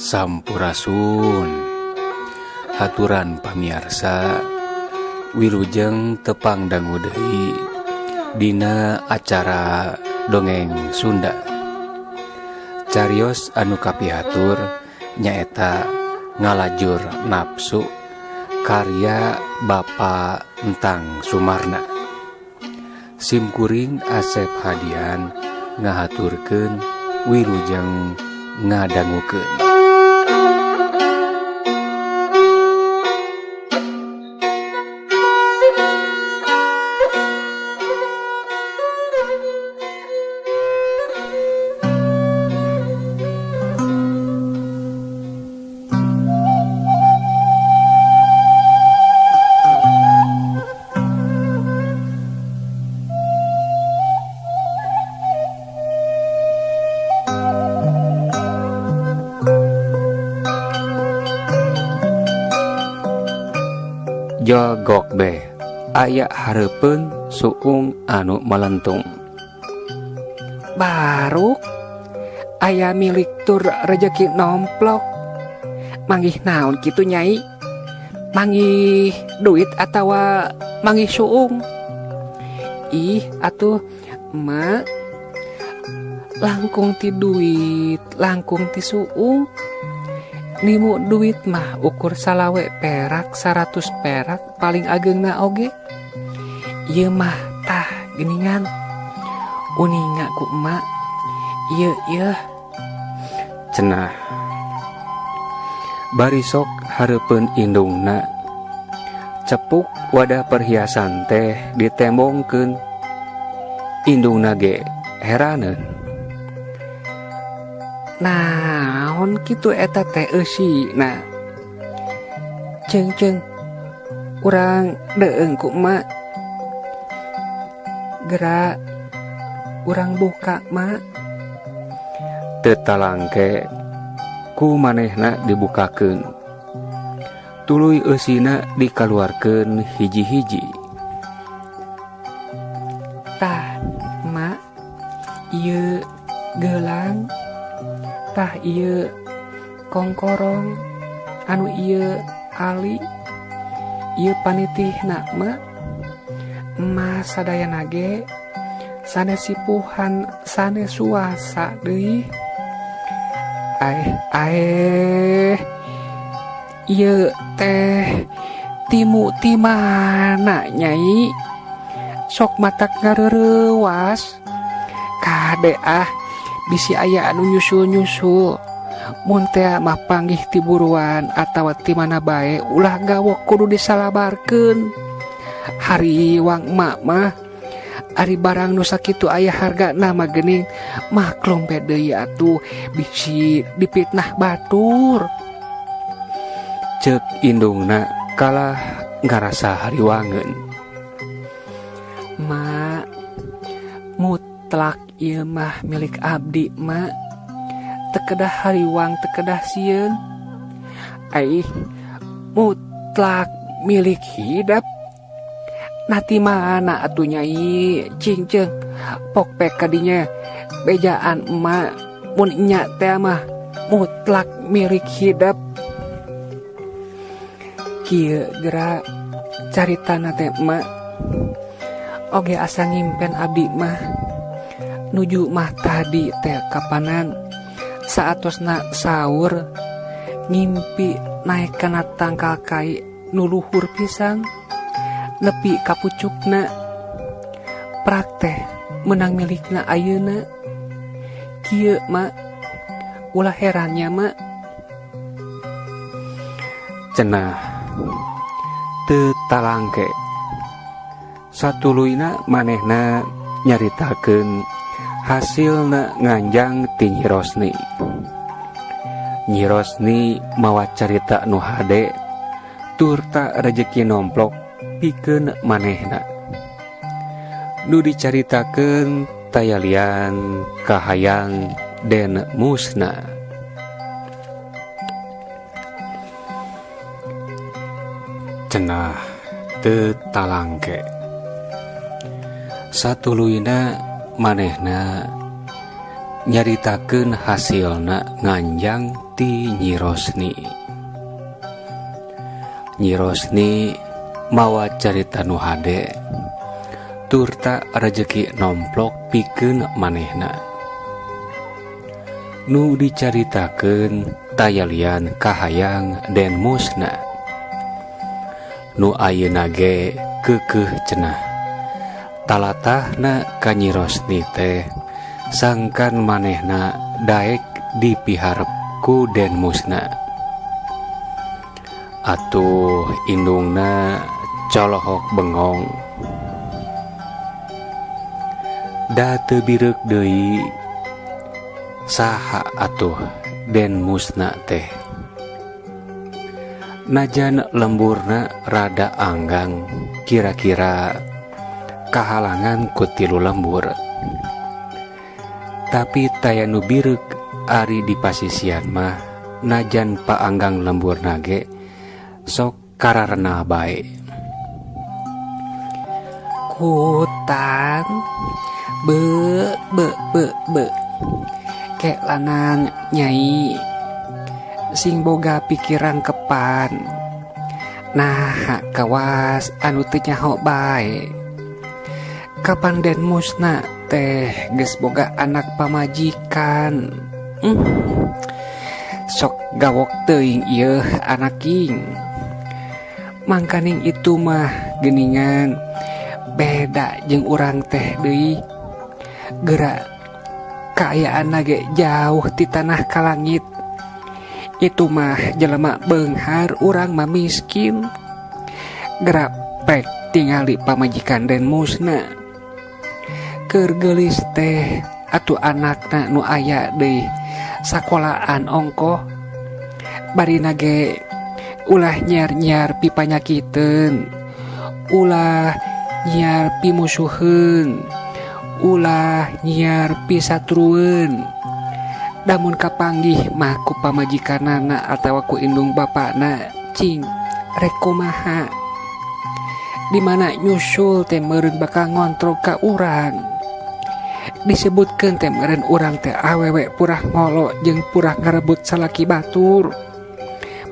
Sampurasun. Haturan pamiarsa wilujeng tepang dangu deui dina acara dongeng Sunda. Carios anu kapihatur nyaeta ngalajur nafsu karya Bapak Entang Sumarna. Simkuring Asep Hadian ngahaturkeun wilujeng ngadangukeun. Jogok beh aya hareupeun suung anu melentung. Baruk aya milik tur rejeki nomplok. Manggih naon kitu Nyai? Manggih duit atawa manggih suung? Ih atuh emak, langkung ti duit, langkung ti suung. Nimu duit mah ukur salawe perak 100 perak paling ageungna oge. Ieu mah tah geuningan. Uninga ku emak. Ieu ieu. Cenah. Bari sok hareupeun indungna. Cepuk wadah perhiasan teh ditembongkeun. Indungna ge heraneun. Naon kitu eta teh eusina? Ceung-ceung urang deung ku emak. Geura urang buka mak. Teu talangke ku manehna dibukakeun. Tuluy eusina dikaluarkeun hiji-hiji. Tah mak, ieu gelang. Tah ieu kongkorong, anu ieu ali, ieu panitihna mak. Emas sadayana ge sanes sipuhan sanes suasa deui. Aeh aeh, ieu teh timu ti mana Nyai? Sok matak ngareurewas. Kade ah, bisi aya anu nyusul-nyusul. Mun teh mah panggih ti buruan atawa ti mana bae ulah gawok kudu disalabarkeun. Hariwang emak mah ari barang nu sakitu aya hargana mah geuning, maklum be deui atuh bisi dipitnah batur. Ceuk indungna kalah ngarasa hariwangeun. Mak, mutlak ieu mah milik abdi mak. Tekedah hariwang tekedah sieun. Aih, mutlak milik hidap. Nati mana atuh Nyai? Cingceung pokpek kadinya bejaan emak mun nya teh mah mutlak milik hidap. Kieu geura caritana teh emak. Oge asa ngimpen abdi mah. Nuju mah tadi teh kapanan saatosna sahur ngimpi naek kana tangkal kai nu luhur pisan nepi ka pucukna. Prak teh menang milikna ayeuna. Kieu mak, ulah herannya mak. Cenah teu talangke. Satuluyna manehna nyaritakeun hasilna nganjang ti Nyi Rosni. Nyi Rosni mawa carita nu hade turta rejeki nomplok pikeun manehna. Nu dicaritakeun tayalian kahayang den musna. Cenah teu talangke. Satuluyna manehna nyaritakeun hasilna nganjang ti Nyi Rosni. Nyi Rosni mawa carita nu hade turta rejeki nomplok pikeun manehna. Nu dicaritakeun taya lian kahayang Den Musna. Nu ayeuna ge keukeuh cenah. Talatahna ka Nyi Rosni teh sangkan manehna daek dipiharep ku Den Musna. Atuh indungna colohok bengong. Da teu bireuk deui saha atuh Den Musna teh. Najan lemburna rada anggang kira-kira kahalangan ku tilu lembur. Tapi taya nu bireuk ari di pasisian mah najan paanggang lemburna ge sok kararena bae. Kutan be be be be kek lanang nyai sing boga pikiran kepan. Nah kawas anu teu nyaho bae. Kapan Den Musna teh geus boga anak pamajikan. Sok gawok teuing ieu anaking. Mangkaning itu mah geuningan beda jeung urang teh deui. Geura kaayaan ge jauh ti tanah ka langit. Itu mah jelema beunghar, urang mah miskin. Geura pek tingali pamajikan Den Musna. Keur geulis teh atuh anakna nu aya deui sakolaan ongkoh. Barina ge ulah nyiar-nyiar pipanyakiteun, ulah nyiar pimusuheun, ulah nyiar pisatrueun. Damun kapanggih mah ku pamajikanana atawa ku indung bapana cing rek kumaha. Di mana nyusul teh meureun bakal ngontrol ka urang. Disebutkeun teh meureun urang teh awewe purah ngolo jeung purah ngarebut salaki batur.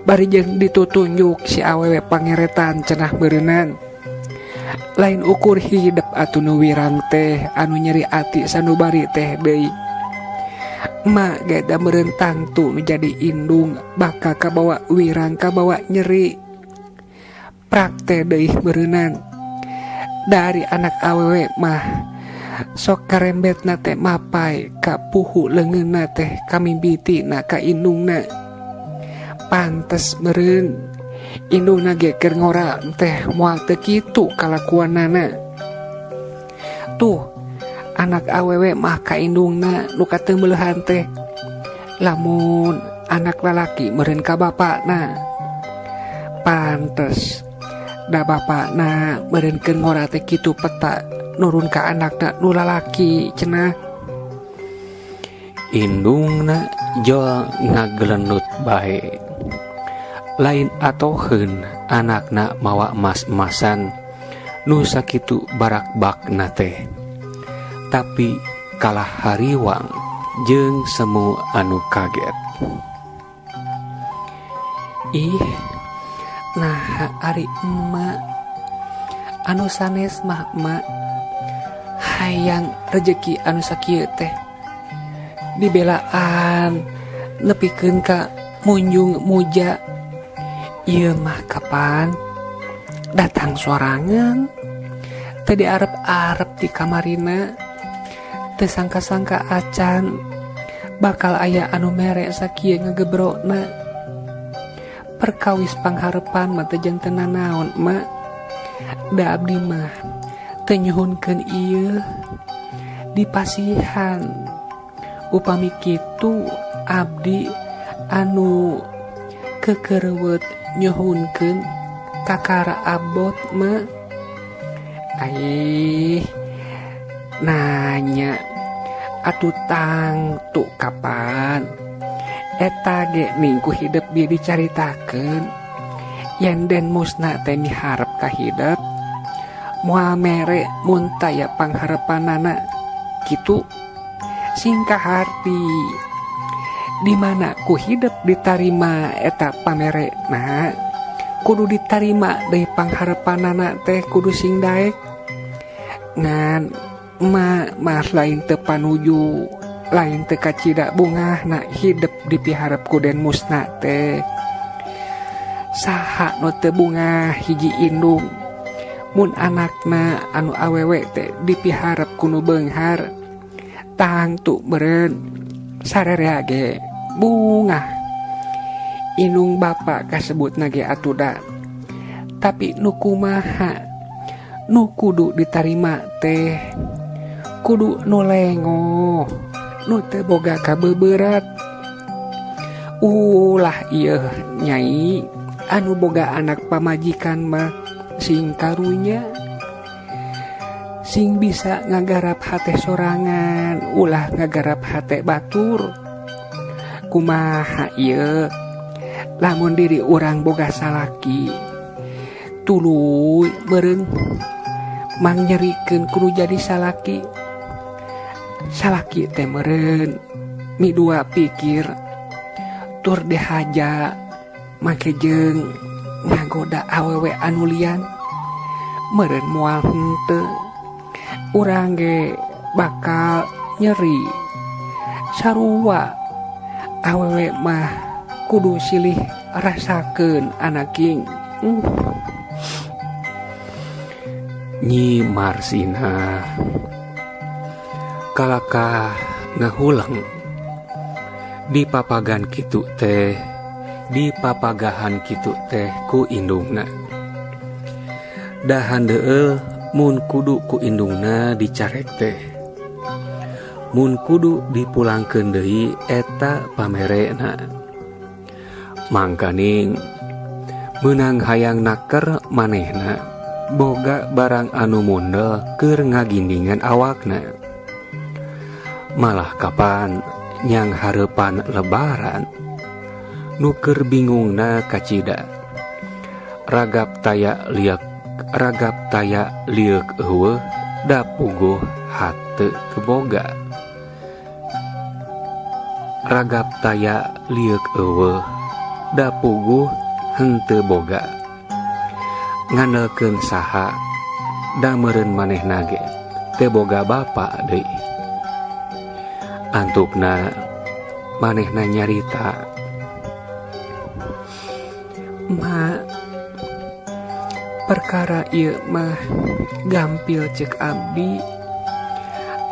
Bari jeung ditutunjuk si awewe pangeretan cenah meureunan. Lain ukur hidep atuh nu wirang teh anu nyeri ati sanubari teh deui. Emak ge da meureun tangtu nu jadi indung bakal kabawa wirang kabawa nyeri. Prakte deui meureunan. Dari anak awewe mah sok karembetna teh mapai ka puhu leungeunna teh kamimbitina ka indungna. Pantes meureun indungna ge keur ngora teh moal teu kitu kalakuanana. Tuh anak awewe mah ka indungna nu kateumeulehan teh. Lamun anak lalaki meureun ka bapakna. Pantes da bapakna meureun keur ngora teh kitu peta nurun ka anakna nu lalaki cenah. Indungna jol ngagelenut bae. Lain atoheun anakna mawa emas-emasan nu sakitu barakbakna teh. Tapi kalah hariwang jeung semu anu kaget. Ih, nah ari emak anu sanes mah emak hayang rejeki anu sakieu teh dibelaan nepikeun ka munjung muja. Ieu mah kapan datang sorangan teu diarep-arep di kamarina, teu sangka-sangka acan bakal aya anu mere sakieu ngegebrona. Perkawis pangharepan mah teu janten nanaon emak. Da abdi mah teu nyuhunkeun ieu dipasihan. Upami kitu abdi anu kekereuweut nyuhunkeun kakara abot mah. Aih, nanya atuh tangtu kapan eta ge minggu hidep bieu dicaritakeun. Yen Den Musna teh miharep ka hidep moal mere mun taya pangharepanana kitu. Singkah harti Di mana ku hidep ditarima eta pamere nah kudu ditarima deui pangharepanana teh kudu sing daek ngan emak mah lain teu panuju lain teu kacida bungah na hidep dipiharep ku Den Musna teh saha nu teu bungah hiji indung mun anakna anu awewe teh dipiharep ku nu beunghar tangtu meureun sarerea ge bungah indung bapa kasebutna ge atuda tapi nu kumaha nu kudu ditarima teh kudu nu lengoh nu teu boga kabeberat ulah ieu nyai anu boga anak pamajikan mah sing karunya sing bisa ngagarap hate sorangan ulah ngagarap hate batur kumaha ieu lamun diri urang boga salaki tuluy meureun mangnyerikeun kudu jadi salaki salaki teh meureun midua pikir tur dihaja make jeung ngagoda awewe anu lian meureun moal henteu urang ge bakal nyeri sarua awewe mah kudu silih rasakeun anaking. Nyi Marsinah kalakah ngahuleng dipapagan kitu teh dipapagahan kitu teh ku indungna dahan deul mun kudu ku indungna dicarek teh mun kudu dipulangkeun deui eta pamerena mangkaning meunang hayang naker manehna boga barang anu mundel keur ngagindingan awakna malah kapan nyang hareupan lebaran nu keur bingungna kacida ragap taya lieuk eueuh da puguh hate teu boga ragap taya lieuk eueuh da puguh henteu boga ngandelkeun saha da meureun manehna ge teu boga bapa deui antukna manehna nyarita ma perkara ieu mah gampil cek abdi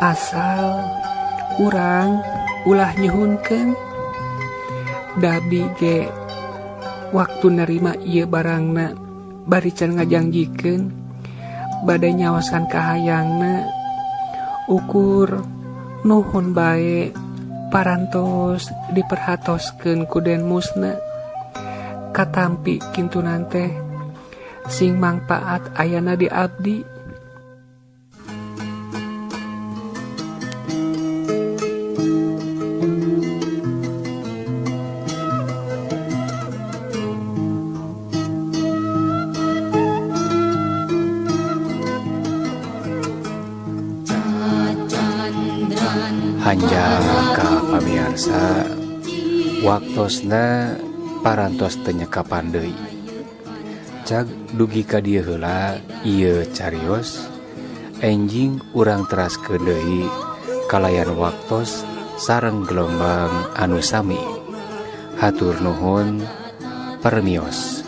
asal urang ulah nyuhunkeun da abdi ge waktu nerima ieu barangna bari can ngajangjikeun bade nyaosan kahayangna ukur nuhun bae parantos diperhatoskeun ku Den Musna katampi kintunan teh sing mangpaat ayana di abdi. Hanjal ka pamiarsa waktosna parantos teu nyekapan deui cag dugi ka dieu heula ieu carios enjing urang teraskeun deui kalayan waktos sareng gelombang anu sami hatur nuhun permios.